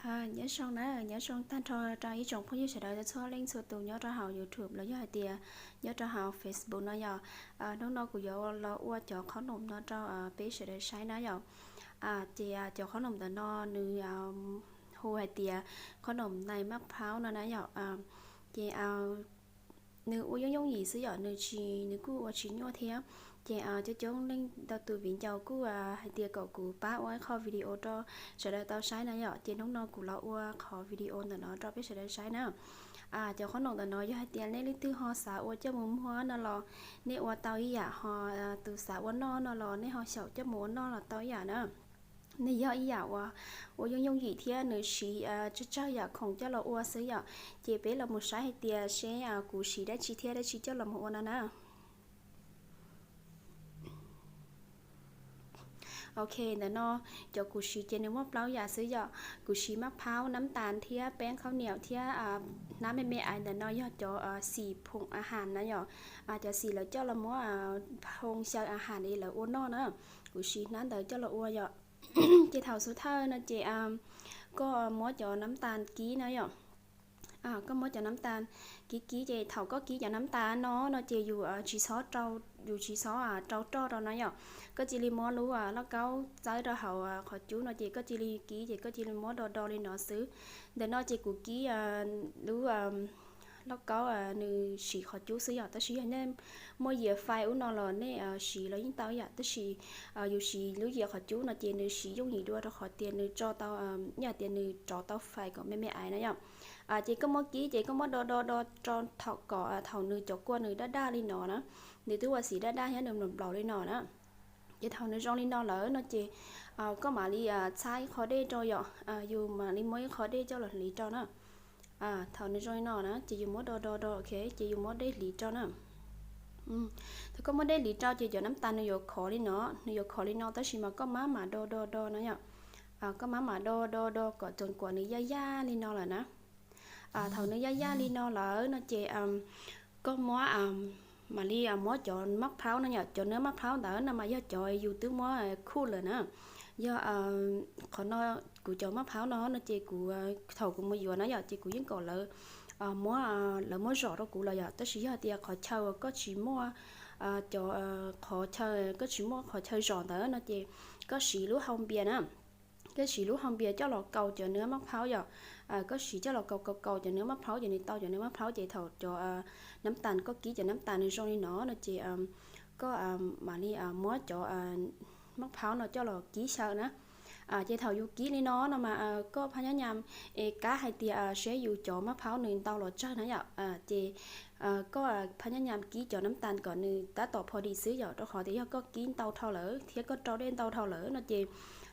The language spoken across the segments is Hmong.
Nyob zoo na, nyob zoo tag nrho rau ib tsoom phooj ywg sawv daws txhua leej txhua tus nyob rau hauv YouTube los yog hais tias nyob rau hauv Facebook no yom. Hnub no kuv yuav los ua cov qhob noom no rau peb sawv daws saib na yom. Ces cov qhob noom ntawm no nws hu hais tias qhob noom nais maj phaub no na yom. Ces nws ua yooj yooj yim xwb yom, nws tsis, nws kuj ua tsis nyuaj thiab. Ces coob coob leej ntau tus viv ncaus kuj hais tias kom kuv pab ua ib qho video rau sawv daws tau saib na yom, ces hnub no kuv los ua qhov video ntawm no rau peb sawv daws saib na. Cov qhob noom ntawm no yog hais tias nej leej twg ho xav ua coj mus muag no los nej ua tau ib yam, ho tus xav ua noj no los nej ho xyaum coj mus ua noj los tau ib yam na. Nws yog ib yam uas ua yooj yooj yim thiab nws siv tsawg tsawg yam khoom coj los ua xwb yom. Ces peb los mus saib hais tias seb kuv siv dab tsi thiab dab tsi coj los mus ua no na. Ok, ntawm no cov kuv siv ces nws muaj plaub yam xwb yom. Kuv siv maj phaub, nab tas thiab peeb khaub niam thiab hnab me me ais. Ntawm no yog cov xim phoom a has na yom, cov xim lawv coj los muab phoo xyaw a has es lawv ua noj na. Kuv siv hnab ntawd coj los ua yom. Ces thaum xub thawj no ces koj muab cov nab tas kib na yom. Koj muab cov nab tas kib kib, ces thaum koj kib cov nab tas no no ces yus tsis txhob rau, yus tsis txhob rau roj rau na yom. Koj cia li muab lub lauj kaub txawb rau hauv qhov cub no ces koj cia li kib, ces koj cia li muab do do li no xwb. Ntawm no ces kuv kib lub lauj kaub nws siv qhov cub xwb yom, tab sis yog nej muaj yias fais ub no los nej siv los yeej tau ib yam, tab sis yus siv lub yias qhov cub no ces nws siv yooj yim dua rau qhov tias nws tso tau, yog tias nws rov tau fais kom me me ais na yom. Ces koj muab kib ces koj muab do do do rau thaum kom thaum nws cov kua nws daj daj li no na, nws twb ua xim daj daj thiab nws nplaum nplaum li no na. Ces thaum nws zoo li no lawm no ces koj mam li txhab ib qho dej rau yom, yus mam li muab ib qho dej coj los hliv rau na. Thaum nws zoo li no na ces yus muab do do do, ok, ces yus muab dej hliv rau na. Thaum koj muab dej hliv rau ces cov nab tas nws yuav khov li no, nws yuav khov li no tab sis mas koj maj mam do do do na yom. Koj maj mam do do do kom txoos kuam nws yaj yaj li no lawm na. Thaum nws yaj yaj li no lawm no ces koj muab, mam li muab cov maj phaub no yom, cov nab maj phaub ntawd no mas yog cov yus twb muab khuj lawm na. Yog qhov no, kuv cov maj phaub no no ces kuv, thaum kuv mus yuav na yom, ces kuv yeej kom lawv muab, lawv muab zom rau kuv los yom, tab sis yog tias qhov chaw koj tsis muaj, cov, qhov chaw koj tsis muaj qhov chaw zom ntawd no ces koj siv lub hau npias na. Koj siv lub hau npias coj los kaus cov nab maj phaub yom. Koj siv coj los kaus kaus kaus cov nab maj phaub ces nws tau cov nab maj phaub ces thaum cov nab tas, koj kib cov nab tas nws zoo li no no ces koj mam li muab cov maj phaub no coj los kib xyaw na. Ces thaum yus kib li no no mas koj phab nyab nyam es kab hais tias seb yus cov maj phaub nws ntau los tsawg na yom. Ces koj phab nyab nyam kib cov nab tas kom nws tab tom pho dis xwb yom, rau qhov tias yog koj kib ntau dhau lawm thiab koj rau dej ntau dhau lawm no ces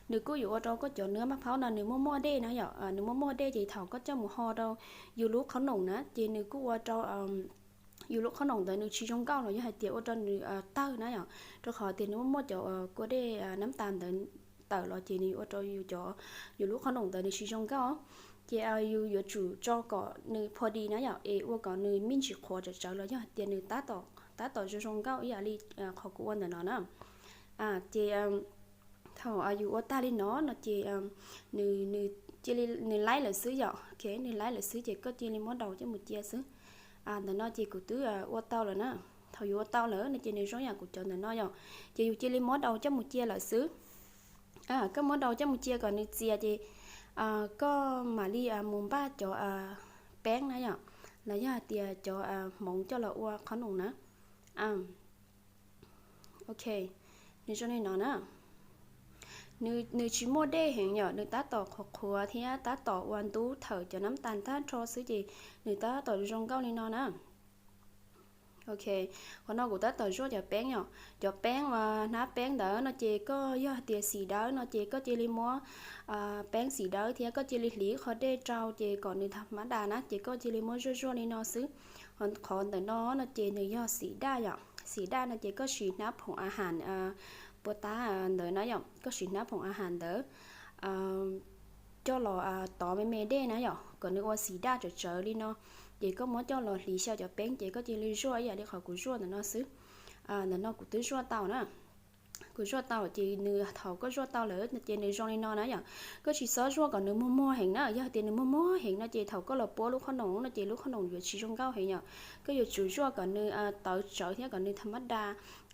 nws kuj yuav ua rau koj cov nab maj phaub no nws muaj muaj dej na yom. Nws muaj muaj dej ces thaum koj coj mus ho rau yus lub qhob noom na ces nws kuj ua rau yus lub qhob noom ntawd nws tsis zoo nkauj los yog hais tias ua rau nws tawg na yom, rau qhov tias nws muaj muaj cov kua dej nab tas ntawd tawm los ces nws ua rau yus cov, yus lub qhob noom ntawd nws tsis zoo nkauj. Ces yus yuav tsum tso kom nws pho dis na yom, es ua kom nws me ntsis qhuav tsawv tsawv los yog hais tias nws tab tom zoo zoo nkauj ib yam li qhov kuv ua ntawm no na. Ces thaum yus ua tag li no no ces nws, nws laib lawm xwb yom, ok, nws laib lawm xwb ces koj cia li muab daus coj mus cia xwb. Ntawm no ces kuv twb ua tau lawm na. Thaum yus ua tau lawm no ces nws zoo yam kuv cov ntawm no yom, ces yus cia li muab daus coj mus cia lawm xwb. Koj muab daus coj mus cia kom nws txias ces koj mam li mus npaj cov peeb na yom, los yog hais tias cov hmoov coj los ua qhob noom na. Ok, nws zoo li no na. Nws tsis muaj dej heev yom, nws tab tom qhuav qhuav thiab tab tom ua ntub thawm cov nab tas tag nrho xwb ces nws tab tom zoo nkauj li no na. Ok, qhov no kuv tab tom zuaj cov peeb yom. Cov peeb uas hnab peeb ntawd no ces koj yog tias xim dawb no ces koj cia li muab peeb xim dawb thiab koj cia li hliv qho dej rau ces kom nws tham mab das na ces koj cia li muab zuaj zuaj li no xwb. Qhov ntawm no no ces nws yog xim daj yom. Xim daj no ces koj siv hnab phoom a has puas tab ntawd na yom, koj siv hnab phoom a has ntawd coj los tov me me dej na yom, kom nws ua xim daj tsawv tsawv li no. Ces koj muab coj los hliv xyaw cov peeb ces koj cia li zuaj ib yam li qhov kuv zuaj ntawm no xwb. Ntawm no kuv twb zuaj tau na. Kuv zuaj tau ces nws, thaum koj zuaj tau lawm ces nws zoo li no na yom. Koj tsis txhob zuaj kom nws muag muag heev na, yog hais tias nws muag muag heev no ces thaum koj los puab lub qhob noom no ces lub qhob noom yuav tsis zoo nkauj heev yom. Koj yuav tsum zuaj kom nws tawv tsawv thiab kom nws tham mab da,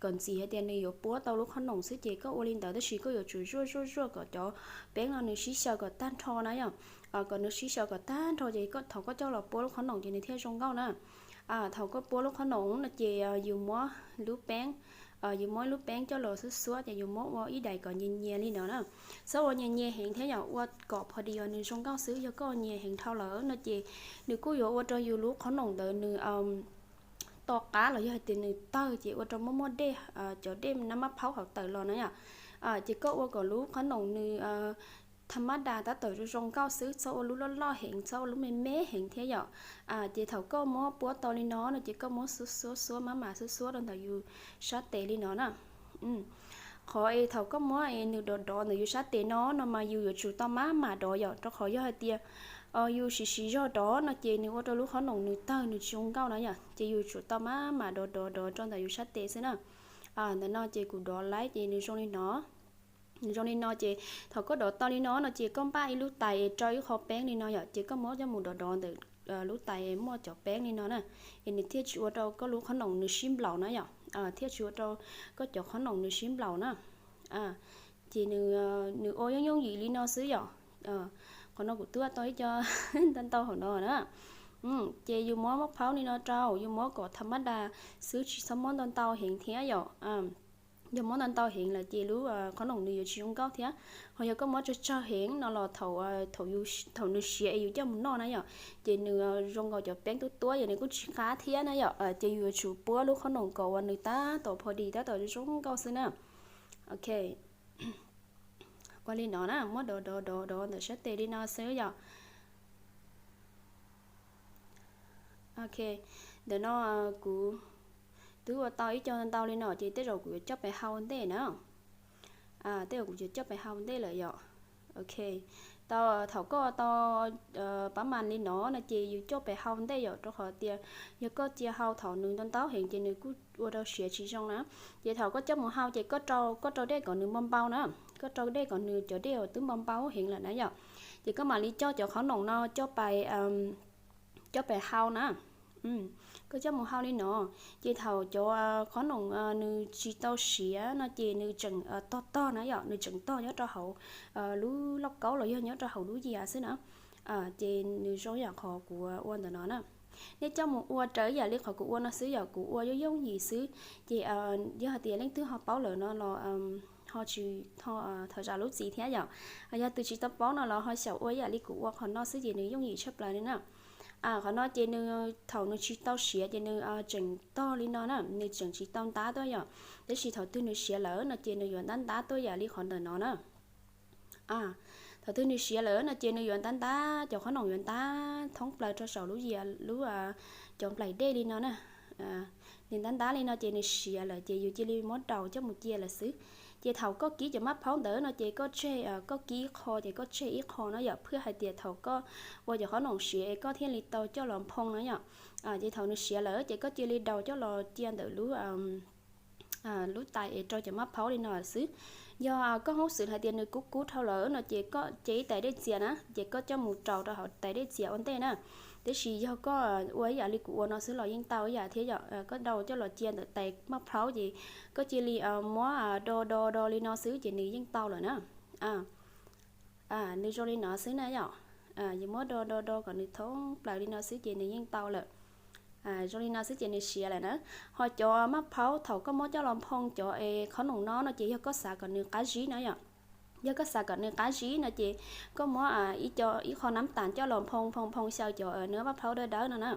kom ntxim hais tias nws yuav puab tau lub qhob noom xwb ces koj ua li ntawd, tab sis koj yuav tsum zuaj zuaj zuaj kom cov peeb no nws sib xyaw kom tag nrho na yom. Kom nws sib xyaw kom tag nrho ces thaum koj coj los puab lub qhob noom ces nws thiaj zoo nkauj na. Thaum koj puab lub qhob noom no ces yus muab lub peeb, yus muab lub peeb coj los xuab xuab ces yus muab ua ib daim kom nyias nyias li no na. Txhob ua nyias nyias heev thiab yom, ua kom pho dis uas nws zoo nkauj xwb. Yog koj ua nyias heev dhau lawm no ces nws kuj yuav ua rau yus lub qhob noom ntawd nws to qab los yog hais tias nws tawg ces ua rau muaj muaj dej, cov dej nab mab phaub hauv tawm los na yom. Ces koj ua kom lub qhob noom nws tham mab da tab tom zoo zoo nkauj xwb, txhob ua lub loj loj heev, txhob ua lub me me heev thiab yom. Ces thaum koj muab puab tau li no no ces koj muab xuab xuab xuab mab mam xuab xuab rau ntawm yus sab tes li no na. Qhov es thaum koj muab es nws dov dov ntawm yus sab tes no no mas yus yuav tsum tau mab mam dov yom, rau qhov yog hais tias yus siv siv zog dov no ces nws ua rau lub qhob noom nws tawg nws tsis zoo nkauj na yom, ces yus tsum tau mab mam dov dov dov rau ntawm yus sab tes xwb na. Ntawm no ces kuv dov laib ces nws zoo li no. Nws zoo li no ces thaum koj dov tau li no no ces koj npaj ib lub tais es rau ib qho peeb li no yom, ces koj muab coj mus dov dov ntawm lub tais es muaj cov peeb li no na, es nws thiaj tsis ua rau koj lub qhob noom nws sib nplaum na yom, thiaj tsis ua rau koj cov qhob noom nws sib nplaum na. Ces nws ua yooj yooj yim li no xwb yom. Qhov no kuv twb tau ib co ntau ntau hauv no na. Ces yus muab mab phaub li no rau, yus muab kom tham mab da xwb, tsis txhob muab ntau ntau heev thiab yom. Yog muab ntau ntau heev lawm ces lub qhob noom nws yuav tsis zoo nkauj thiab. Ho yog koj muab tsawg tsawg heev no los thaum, thaum nws siav es yus coj mus noj na yom, ces nws zoo nkaus cov peeb tuab tuab ces nws kuj tsis qab thiab na yom. Ces yus yuav tsum puab lub qhob noom kom uas nws tab tom pho dis tab tom zoo nkauj xwb na. Ok, ua li no na, muab dov dov dov dov ntawm sab tes li no xwb yom. Ok, ntawm no kuv twb ua tau ib co ntau li no ces tej zaum kuv yuav coj pes hau ntej na. Tej zaum kuv yuav coj pes hau ntej lawm yom. Ok, tau, thaum koj tau pab mas li no no ces yus coj pes hau ntej yom, rau qhov tias yog koj cia hau thaum nws ntau ntau heev ces nws kuj ua rau siav tsis zoo na. Ces thaum koj coj mus hau ces koj rau, koj rau dej kom nws npau npau na, koj rau dej kom nws cov dej uas twb npau npau heev lawm na yom. Ces koj mam li coj cov qhob noom no coj pes, coj pes hau na. Koj coj mus hau li no, ces thaum cov qhob noom nws tsis tau siav no ces nws tseem tog tog na yom, nws tseem tog nyob rau hauv lub lauj kaub los yog nyob rau hauv lub yias xwb na. Ces nws zoo yam qhov kuv ua ntawm no na. Nej coj mus ua raws ib yam li qhov kuv ua no xwb yom, kuv ua yooj yooj yim xwb. Ces yog hais tias leej twg ho paub lawm no los ho tsis, thov zam lub txim thiab yom. Yog tus tsis tau paub no los ho xyaum ua ib yam li kuv ua qhov no xwb ces nws yooj yim tshaj plaws li na. Qhov no ces nws thaum nws tsis tau siav ces nws tseem tog li no na, nws tseem tsis tau ntab tuaj yom. Tab sis thaum twg nws siav lawm no ces nws yuav ntab ntab tuaj yam li qhov ntawm no na. Thaum twg nws siav lawm no ces nws yuav ntab ntab, cov qhob noom yuav ntab thoob plaws rau saum lub yias, lub, cov nplaim dej li no na. Nws ntab ntab li no ces nws siav lawm ces yus cia li muab daus coj mus cia lawm xwb. Ces thaum koj kib cov mab phaub ntawd no ces koj tseg, koj kib ib qho ces koj tseg ib qho na yom, phwj hais tias thaum koj ua cov qhob noom siav es koj thiaj li tau coj los nphoo na yom. Ces thaum nws siav lawm ces koj cia li daus coj los cia ntawm lub, lub tais es rau cov mab phaub li no xwb. Yog koj hub xwm hais tias nws kub kub dhau lawm no ces koj cia ib tais dej txias na, ces koj coj mus rau rau hauv tais dej txias ua ntej na. Tab sis yog koj ua ib yam li kuv ua no xwb los yeej tau ib yam thiab yom, koj daus coj los cia ntawm tais mab phaub ces koj cia li muab do do do li no xwb ces nws yeej tau lawm na. Nws zoo li no xwb na yom. Yus muab do do do kom nws thoob plaws li no xwb ces nws yeej tau lawm. Zoo li no xwb ces nws siav lawm na. Ho cov mab phaub thaum koj muab coj los nphoo cov es qhob noom no no ces yog koj xav kom nws qab zib na yom. Yog koj xav kom nws qab zib no ces koj muab ib co, ib qho nab tas coj los nphoo nphoo nphoo xyaw cov nws mab phaub dawb dawb no na,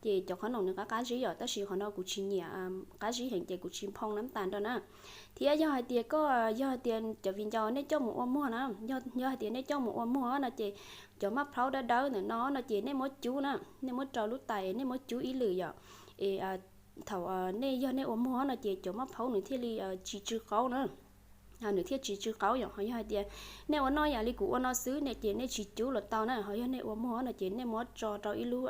ces cov qhob noom nws qab qab zib yom. Tab sis qhov no kuv tsis nyiam qab zib heev ces kuv tsis nphoo nab tas rau na. Thiab yog hais tias koj, yog hais tias cov viv ncaus nej coj mus ua muag na, yog hais tias nej coj mus ua muag no ces cov mab phaub dawb dawb ntawm no no ces nej muab cub na, nej muab rau lub tais nej muab cub ib lwm yom. Es thaum nej, yog nej ua muag no ces cov mab phaub nws thiaj li tsis tsw qaub na. Nws thiaj tsis tsw qaub yom. Ho yog hais tias nej ua noj yam li kuv ua no xwb ne ces nej tsis cub los tau na. Ho yog nej ua muag no ces nej muab tso rau ib lub,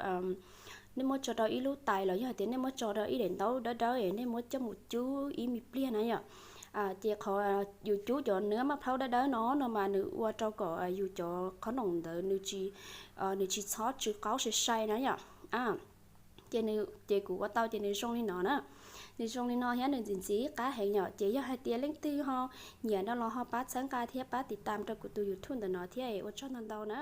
nej muab tso rau ib lub tais los yog hais tias nej muab tso rau ib daim ntaub dawb dawb es nej muab coj mus cub ib me pliag na yom. Ces qhov yus cub cov nab maj plhaub dawb dawb no no mas nws ua rau kom yus cov qhob noom ntawd nws tsis txhob tsw qaub sai sai na yom. Ces nws, ces kuv ua tau ces nws zoo li no na. Nws zoo li no thiab nws ntxim ntxim qab heev yom. Ces yog hais tias leej twg ho nyiam no los ho pab txhawb nqa thiab pab tiv tam rau kuv tus YouTube ntawm no thiab, ua tsaug ntau ntau na.